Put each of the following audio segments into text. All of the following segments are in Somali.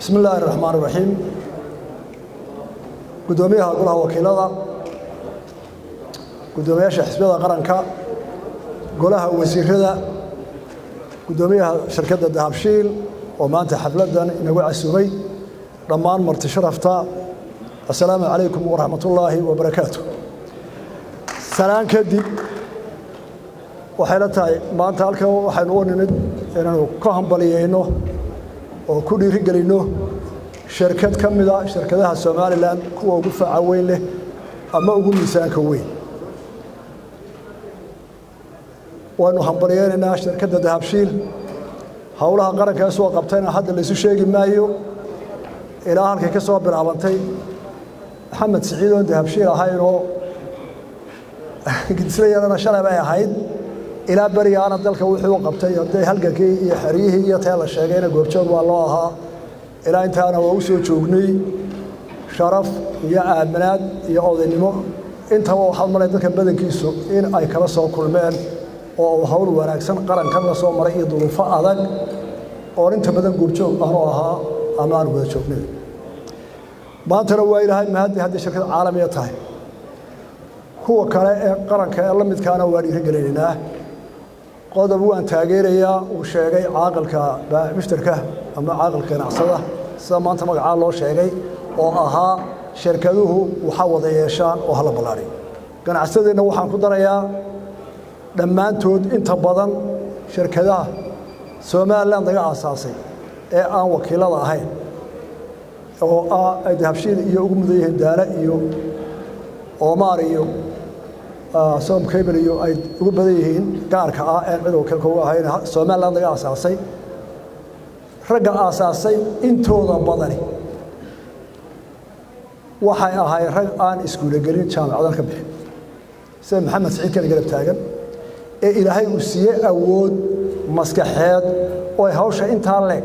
Bismi illaahi araxmaan iraxiim. Guddoomiyaha Golaha Wakiilada, guddoomiyaasha xisbiyada qaranka, golaha wasiirada, guddoomiyaha shirkadda Dahabshiil oo maanta xafladdan inagu casuumay, dhammaan marti sharafta, assalaamu calaykum waraxmatullaahi wabarakaatu. Salaan kadib, waxay la tahay maanta halkan waxaynu u nimid inaynu ka hambaliyeyno oo ku dhiirigelinno shirkad ka mida shirkadaha Somaliland kuwa ugu faca weyn leh ama ugu miisaanka weyn. Waynu hambalyeynaynaa shirkadda Dahabshiil. Howlaha qaranka ee soo qabtayna hadda laysu sheegi maayo, ilaa halkay ka soo bilaabantay Maxamed Siciid oon Dahabshiil ahaynoo gidisla yarana shalay bay ahayd, ilaa berigaana dalka wuxuu u qabtay, hadday halgankii iyo xeryihii iyo tee la sheegayna goobjoog waa loo ahaa. Ilaa intaana waa u soo joognay sharaf iyo aaminaad iyo odaynimo intaba. Waxaad malay dadka badankiisu in ay kala soo kulmeen oo uu hawl wanaagsan qarankan la soo maray iyo duruufo adag oon inta badan goobjoog aanu ahaa ama aan wada joognay. Maantana waa Ilaahay mahaddi haddii shirkad caalamiya tahay. Kuwa kale ee qaranka ee la midkaana waa dhiirigelinaynaa. Qodob waan taageerayaa uu sheegay caaqilka mushtarka ama caaqilka ganacsada, sida maanta magacaa loo sheegay, oo ahaa shirkaduhu waxa wada yeeshaan oo hala ballaariyo. Ganacsadeenna waxaan ku darayaa dhammaantood, inta badan shirkadaha Somaliland laga aasaasay ee aan wakiilada ahayn oo ah ay Dahabshiil iyo ugu mudan yihiin Daale iyo Oomaar iyo Som Cable iyo ay ugu badan yihiin, gaarka ah een cid wakiilka uga ahayn Somaliland laga aasaasay, ragga aasaasay intooda badani waxay ahayd rag aan iskuulogelin, jaamacadan ka bixin, sida Maxamed Siciid kana garab taagan ee Ilaahay uu siiyey awood maskaxeed oo ay hawsha intaa leeg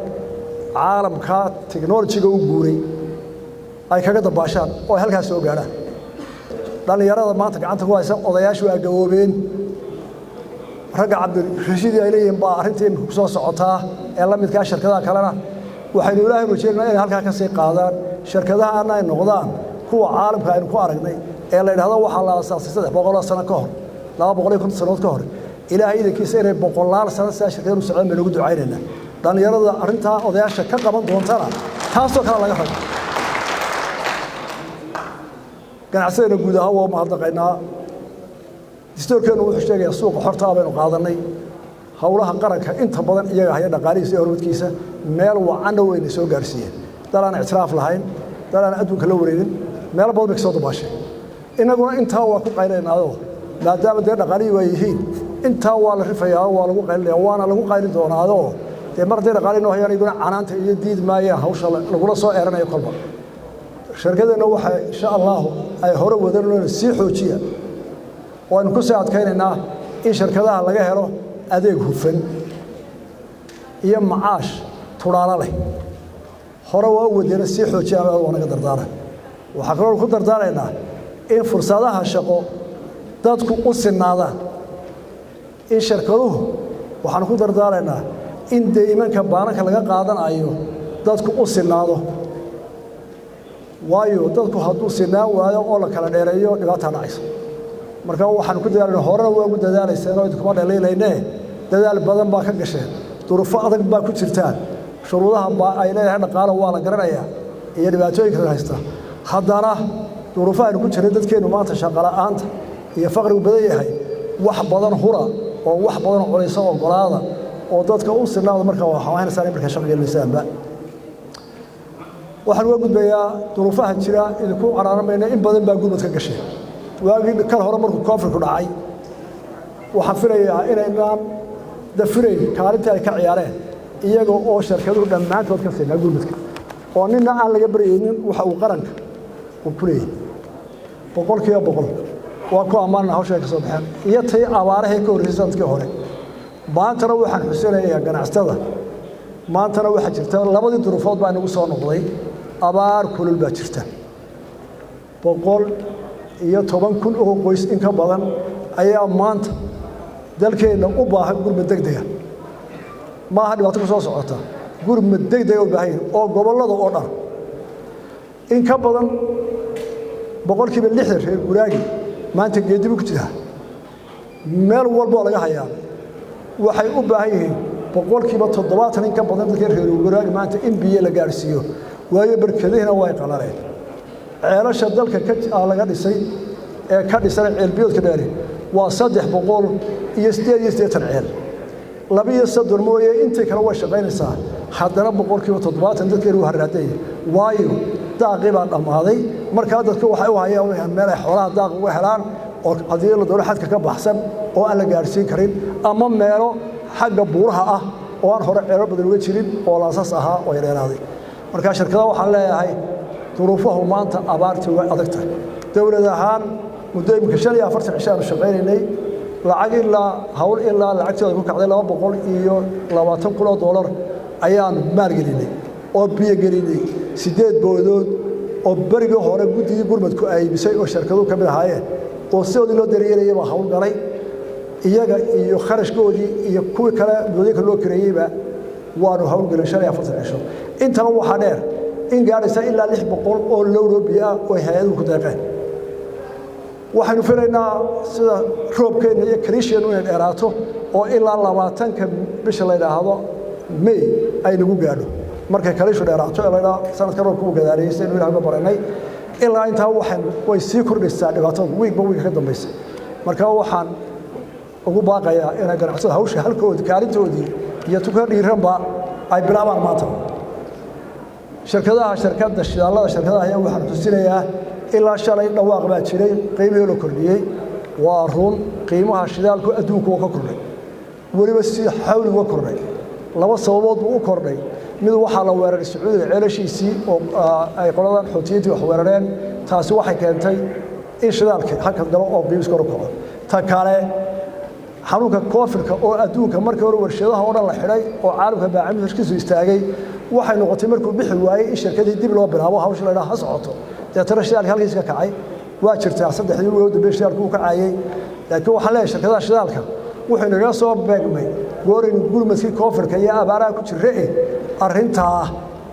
caalamka technology-ga u guuray ay kaga dabaashaan oo ay halkaas soo gaadhaan. Dhallinyarada maanta gacanta ku haysa, odayaashu waa gaboobeen. Ragga Cabdirashiidii ay leeyihiin baa arrintii imika ku soo socotaa ee la midkaa. Shirkadaha kalena waxaynu Ilaahay rajeynaa inay halkaa ka sii qaadaan, shirkadahaana ay noqdaan kuwa caalamka aynu ku aragnay ee la yidhahdo waxaa la aasaasay 300 sano ka hor, 250 sanood ka hor. Ilaahay idankiisa inay boqolaal sano sidaa shirkadanu socdaan baynu ugu ducaynaynaa. Dhallinyarada arrintaa odayaasha ka qaban doontana taasoo kale laga rabo. Ganacsadayna guud ahaan waa mahadnaqaynaa. Distoorkeennu wuxuu sheegayaa suuqa xorta baynu qaadanay. Howlaha qaranka inta badan iyaga haya dhaqaalihiisa iyo hormadkiisa, meel wacanna wayna soo gaarsiiyeen. Dal aan ictiraaf lahayn, dal aan adduunka la wareegin, meelo badan bay ka soo dabaasheen. Innaguna intaa waa ku qaylinaynaayoo maadaama dee dhaqaalihii waa yihiin, intaa waa la rifayaa, waa lagu qaylinaya, waana lagu qaylin doonaadoo dee mar hadday dhaqaalihi noo hayaan iyaguna canaanta iyo diid maayaan hawsha lagula soo eeranayo kolba. Shirkadeenna waxay insha Allahu ay hore wadanona sii xoojiya. Waynu ku sii adkaynaynaa in shirkadaha laga helo adeeg hufan iyo macaash tudhaalo leh. Hore waa u wadeena, sii xoojiya, waa naga dardaaran. Waxaa kaloo ku dardaaraynaa in fursadaha shaqo dadku u sinaadaan, in shirkaduhu, waxaanu ku dardaaraynaa in deymanka baananka laga qaadanayo dadku u sinaado, waayo dadku hadduu sinaan waayo oo la kala dheereeyo dhibaataa dhacaysa. Marka waxaanu ku dadaalayna, horena waa ugu dadaalayseen oo idinkuma dhaliilaynee, dadaal badan baa ka gasheen, duruufo adag baa ku jirtaan, shuruudaha baa ay leedahay dhaqaalo waa la garanayaa iyo dhibaatooyinka haysta. Haddana duruufo aynu ku jirnay, dadkeennu maanta shaqola'aanta iyo faqrigu badan yahay, wax badan hura oo wax badan culayso ogolaada oo dadka u sinaada. Marka waxaa haynaysaan markaa shaqo gelinaysaanba. Waxaan uga gudbayaa duruufaha jira, idinku caraaramayna, in badan baa gurmud ka gasheen. Waagii kal hore markuu koonfurku dhacay, waxaan filayaa inaynaan dafirayn kaalintii ay ka ciyaareen iyaga oo shirkaduhu dhammaantood ka siinaa gurmudka oo nina aan laga baryaynin waxa uu qaranka uu ku leeyahay. 100% waa ku ammaanana hawsha ay ka soo baxeen iyo tay abaarahii ka horreysay sanadkii hore. Maantana waxaan xusinayaa ganacsatada. Maantana waxaa jirta labadii duruufood baa inagu soo noqday. Abaar kulul baa jirta, 110,000 oo qoys in ka badan ayaa maanta dalkeenna u baahan gurmud deg dega. Maaha dhibaato ku soo socota. Gurmad degdega u baahan yihin oo gobollada oo dhan. In ka badan 60% reer guraagi maanta geedibu ku jiraa, meel walboo laga hayaa. Waxay u baahan yihiin 70% in ka badan dadka reer guraagi maanta in biyo la gaadhsiiyo, waayo barkadihina way qalaleen. Ceelasha dalka ka laga dhisay ee ka dhisan ceelbiyoodka dheeri waa 388 ceel, 32 mooye intii kale way shaqaynaysaa. Haddana 70% dadka inuu harraadaya, waayo daaqii baa dhammaaday. Markaa dadka waxay u hayaan meel ay xoolaha daaq uga helaan oo haddii la doono xadka ka baxsan oo aan la gaadhsiin karin, ama meelo xagga buuraha ah oo aan hore ceelo badan uga jirin oo laasas ahaa oo yareeraaday. Markaa shirkadaha waxaan leeyahay, duruufahu maanta abaartii way adag tahay. Dowlad ahaan muddo iminka 45 cisho aanu shaqaynaynay, lacag ilaa hawl ilaa lacagtooda ku kacday 220,000 oo doolar ayaanu maalgelinay oo biyo gelinay 8 boodood oo berigii hore guddigii gurmadku ay iibisay oo shirkaduhu ka mid ahaayeen oo sidoodii loo daryeelayay baa hawl galay. Iyaga iyo kharashkoodii iyo kuwii kale boodinka loo kareeyeyba waanu hawlgelin 45 cisho. Intaba waxaa dheer in gaadhaysa ilaa 600 oo lowroo biyo ah oo hay-aduhu ku deeqeen. Waxaynu filaynaa sida roobkeenna iyo kaliisheennu inay dheeraato oo ilaa 20-ka bisha la yidhaahdo May ay nagu gaadho. Markay kaliishu dheeraato ee laydhaa sanadka roobka uu gadaaliyey, sidaynu ilaah uga baranay, ilaa intaa waxaan way sii kordhaysaa dhibaatadu wiigba wiigka ka dambaysa. Marka waxaan ugu baaqayaa inay ganacsada hawsha halkoodii kaalintoodii iyo tuka dhiiranba ay bilaabaan maanta. Shirkadaha, shirkadda shidaalada, shirkadaha ayaa waxaan xusinayaa ilaa shalay dhawaaq baa jiray qiimihii la kordhiyey. Waa run, qiimaha shidaalku adduunku wuu ka kordhay, weliba si xawli uga kordhay. Laba sababood buu u kordhay. Mid, waxaa la weeraray Sacuudiga ceelashiisii oo ay qoladan Xuutiyiintii wax weerareen. Taasi waxay keentay in shidaalka hakad galo oo qiimiis kor u kaco. Ta kale, xanuunka koofirka oo adduunka markii hore warshadaha oo dhan la xidhay oo caalamka baacimiskiisu istaagay, waxay noqotay markuu bixi waayey in shirkadii dib loo bilaabo hawsha la yidhaha ha socoto. Deetana shidaalka halkiis ka kacay. Waa jirtaa saddexdii ugu dambeeyey shidaalku uu kacayay, laakiin waxaan leeyahay shirkadaha shidaalka wuxuu inaga soo beegmay gooraynu gurmadkii koofirka iyo abaaraha ku jirre arrintaa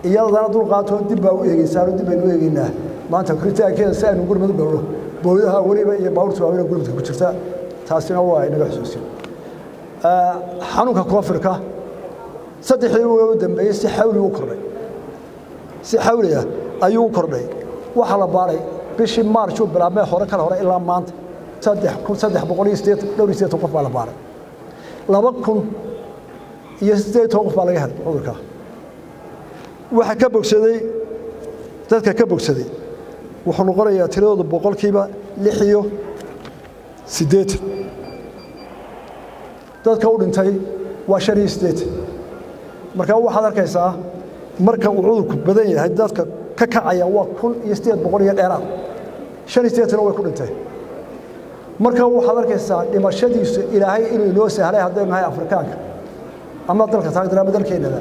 iyadana dulqaatoo dib baa u eegeysaano, dib baynu u eegeynaa maanta koritaankeeda si aynu gurmad u galno. Booyadaha weliba iyo baabuurta waaweyna gurmadka ku jirta, taasina waa inaga xusuusin. Xanuunka koofirka saddexdii ugu dambeeyey si xawli u kordhay, si xawli ah ayuu u kordhay. Waxaa la baaray bishii Maarch uu bilaabmay hore kale hore ilaa maanta 3388 qof baa la baaray, 2018 qof baa laga helay cudurka. Waxa ka bogsaday, dadka ka bogsaday wuxuu noqonayaa tiradoodu 86%. Dadka u dhintay waa 85. Marka waxaad arkaysaa marka uu cudurku badan yahay dadka ka kacaya waa 1800 iyo dheeraad, 85-na way ku dhinteen. Marka waxaad arkaysaa dhimashadiisu Ilaahay inuu inoo sahlay haddaynu nahay Afrikaanka ama dalka taagdar ama dalkeennaba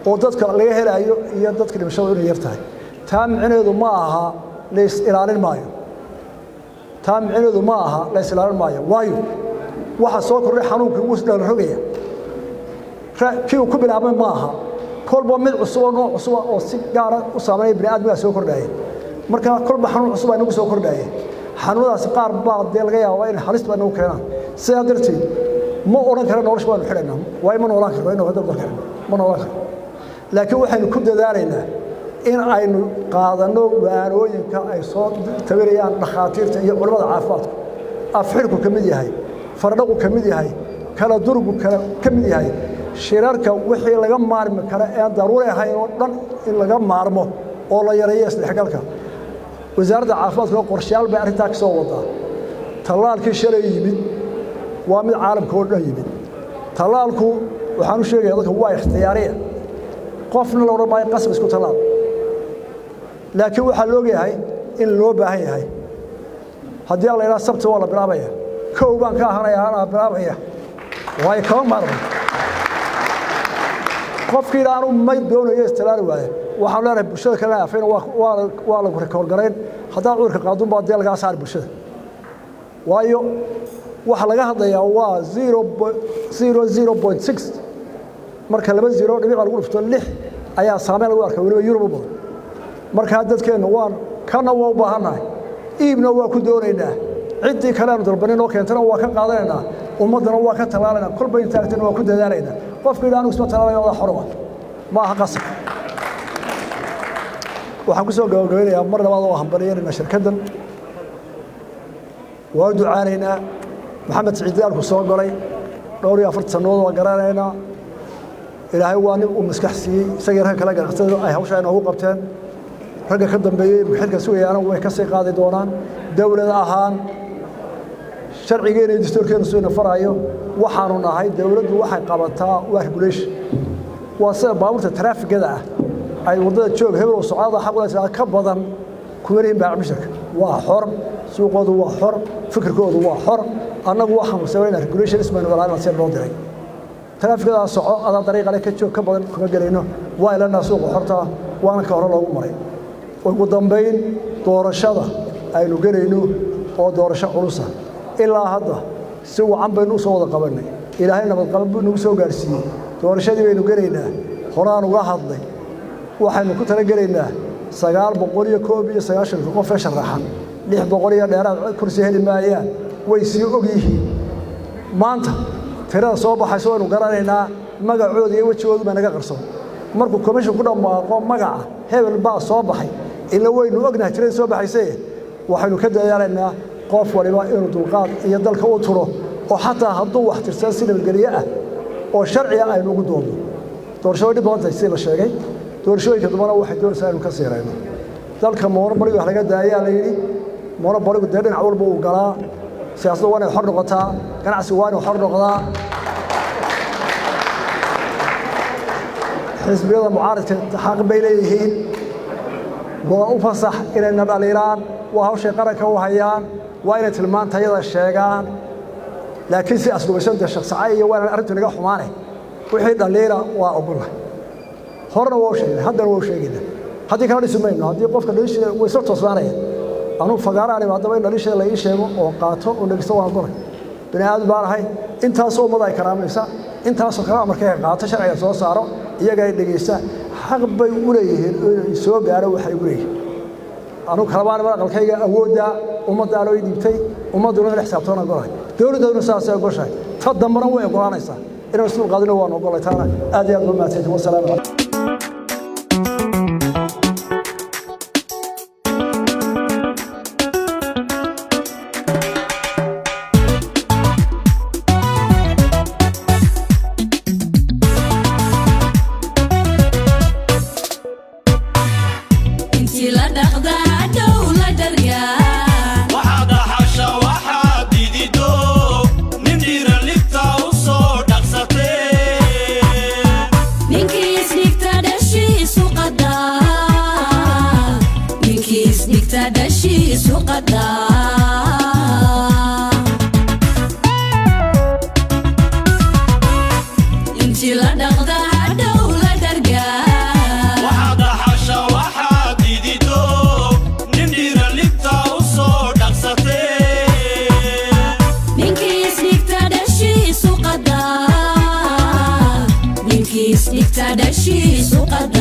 oo dadka laga helaayo iyo dadka dhimashadu inay yar tahay. Taa micnaheedu ma aha la is ilaalin maayo, taa micnaheedu ma aha la is ilaalin maayo, waayo waxa soo kordhay xanuunkii wuu isdhalan rogaya. Kii uu ku bilaabmay ma aha, kolba mid cusub oo nooc cusuba oo si gaara u saameynaya bini aadmigaa soo kordhaya. Marka kolba xanuun cusub baa inagu soo kordhaya. Xanuunadaasi qaar baa dee laga yaabaa in halis baa inagu keenaan. Sidaa darteed ma odhan kara nolosha waanu xidhaynaa, waayo ma noolaan karno inuu hadda dalka ma noolaan karno, laakiin waxaynu ku dadaalaynaa in aynu qaadanno waanooyinka ay soo tabinayaan dhakhaatiirta iyo culimmada caafimaadku. Afxirku ka mid yahay, fardhaqu ka mid yahay, kala durgu kala ka mid yahay, shirarka wixii laga maarmi kara ee daruuri ahayn oo dhan in laga maarmo oo la yareeyo isdhexgalka. Wasaaradda caafimaadkuna qorshayaal bay arrintaa ka soo wadaa. Tallaalkii shalay yimid waa mid caalamka oo dhan yimid. Tallaalku waxaan u sheegaya dadka waa ikhtiyaariya, qofna la odhan maayo qasab isku tallaal, laakiin waxaa la ogyahay in loo baahan yahay. Haddii aan la idhaha Sabti waa la bilaabaya, kow baan ka ahanaya anaa bilaabaya, waayo kama maarmo. Qofkii aanu may doonayo istilaali waaye, waxaan leenahay bulshada kalena afayna waa lagu rikoor garayn. Haddaad cudurka qaadun baa dee lagaa saari bulshada, waayo waxa laga hadlayaa waa 0.006. Marka laba zero dhibic lagu dhufto lix ayaa saameyn lagu arka, weliba Yurub u badan. Markaa dadkeennu waan kana waa u baahannahay, iibna waa ku doonaynaa, ciddii kale aanu dalbanin oo keentana waa ka qaadanaynaa, ummaddana waa ka tallaalaynaa, kolba intaagtana waa ku dadaalaynaa. Qofka yidhi anigu isma tallaalayo odaa xorwa, ma aha qasab. Waxaan ku soo gabagabeynayaa mar labaad oo hambalyeynayna shirkaddan, waa u ducaanaynaa. Maxamed Siciid daalku soo galay 44 sannadood waa garanaynaa. Ilaahay waa nin uu maskax siiyey, isagii ragga kale ganacsatada ay hawshaa inoogu qabteen. Ragga ka dambeeyey xilka sugayaana way ka sii qaadi doonaan. Dowlad ahaan sharcigeena iyo dastuurkeenu siduu faraayo waxaanu nahay, dowladdu waxay qabataa waa regulation, waa sida baabuurta taraafikada ah ay waddada joog hebel oo socdaada xaq u leedahay ka badan kuma lihin. Baac-mushtarka waa xor, suuqoodu waa xor, fikirkoodu waa xor. Annagu waxaanu samaynaa regulations baynu ilaalina sida loo diray taraafikadaa soco adaa dariiqale ka joog ka badan kuma gelayno. Waa ilanaa suuqa xorta, waana ka hore loogu maray. Ugu dambayn, doorashada aynu gelayno oo doorasho culusa, ilaa hadda si wacan baynu u soo wada qabannay, Ilaahay nabadqaban buu nagu soo gaarsiiyey. Doorashadii baynu gelaynaa, horaan uga hadlay. Waxaynu ku talagelaynaa 991-ka qof ee sharaxan, 600 iyo dheeraad kursi heli maayaan, way sii og yihiin. Maanta tirada soo baxayso waynu garanaynaa, magacooda iyo wejigoodu baa naga qarsoon. Markuu commission ku dhammaaqo magaca hebel baa soo baxay, ila waynu ognahay tiradii soo baxayse. Waxaynu ka dadaalaynaa qof waliba inuu dulqaad iyo dalka u turo, oo xataa hadduu wax tirsan si nabadgelyo ah oo sharciga aynu ugu doodno. Doorashada way dhib badan tahay sidii la sheegay. Doorashooyinka dambana waxay doonaysaa inuu ka siirayno dalka. Monopoly-ga wax laga daayaa la yidhi, monopoly-gu dee dhinac walba uu galaa. Siyaasadda waa inay xor noqotaa, ganacsigu waa inuu xor noqdaa. Xisbiyada mucaaridka xaq bay leeyihiin, waa u fasax inayna dhaliilaan, waa hawshay qaranka u hayaan, waa inay tilmaantayada sheegaan, laakiin si aslubaysan dee shaqsacay iyo waa inaan arrintu naga xumaane. Wixii dhaliila waa ogolla, horena waa u sheegnay, haddana waa u sheegaynaa. Haddii kala dhisi mayno, haddii qofka dhaliisheeda way isla toosnaanaya. Anuu fagaaraani haddaba in dhaliisheeda la ii sheego oo qaato oo dhegeysto waan ogolay. Bini aadam baan ahay, intaasoo ummad ay karaamaysa, intaasoo kale amarkayga qaato, sharciga soo saaro, iyaga ay dhegeysta, xaq bay u leeyihiin inay soo gaaro waxay ugu leeyihiin. Anugu kalabaan iman aqalkayga awoodda ummaddaana way dhiibtay, ummadduna in la xisaabtoona ogolahay, dowladdooduna saasay ogoshahay, ta dambana way ogolaanaysaa inaan isdul qaadino, waan ogolay taana. Aad iyo aad uga mahadsantiin, wasalaamu calaykum. Intii la dhaqdaa dhow la dhargaa. Waxaad dhaxasha waxaad didido nin dhiira libta u soo dhaqsatee. Ninkii isdhigta dhashiisu qadaa, ninkii isdhigta dhashiisu qadaa. Intii la dhaqdaa dhow la dhargaa. Waxaad dhaxasha waxaad didido nin dhiira libta u soo dhaqsatee. Ninkii isdhigta dhashiisu qadaa, ninkii isdhigta dhashiisu qadaa.